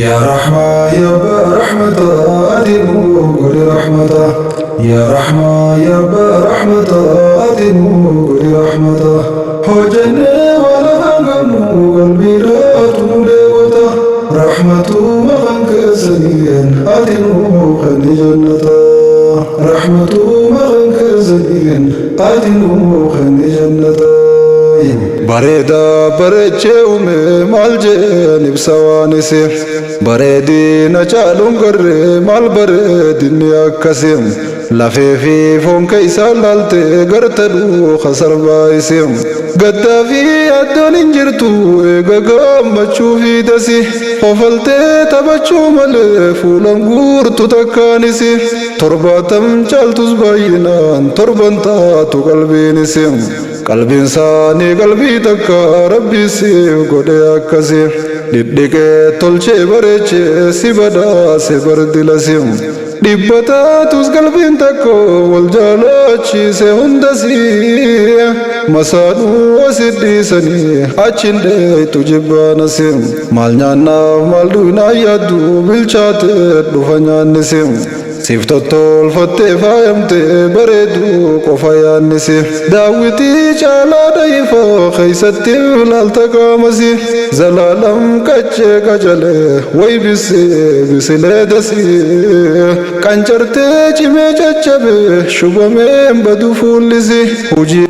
Yaa Rahmaa yaa Abbaa Rahmataa ati nuu godhi rahmata. Yaa Rahmaa yaa Abbaa Rahmataa ati nuu godhi rahmata. Hojjennee waa lafaan qabnu qalbiidhaatu nu dheebota. Rahmatuma kan keessaniin ati nuu kenni jannata. Rahmatuma kan keessaniin ati nuu kenni jannata. Bareedaa bareechee uume maal jeen ibsa waan isii. Bareedina caaluun garree maal bareedinni akkasii. Lafee fi foon keessa laaltee garta dhuuka sarbaa isii. Gaddaa fi addoon hin jirtu eega gammachuu fi dasi. Kofaltee taphachuu malee fuulan guurtu takkaanis. 70 caaltus baay'inaan torban taatu qalbiinis. Qalbiin isaanii qalbii takka Rabbi siif godhe akkasi. Dhidhiqee tolchee bareechee si badhaase bardilasi. Dhibba taatus qalbiin takka wal jaalachiise hundasi. Masaanuu asit dhiisanii achin dheeytu jibbaanasi. Maal nyaannaaf maal dhugnaa yaaddu bilchaatee dhufa nyaannisi. Siif tottolfattee faayamtee bareedu qofa yaannisi. Daawwitii caalaa dhayifa keessatti ilaalta qaamasi. Zalaalam qaccee qacalee way bisee bisilee dasii. Qancartee cimee caccabe shubameen badu fuullisi. Hojii.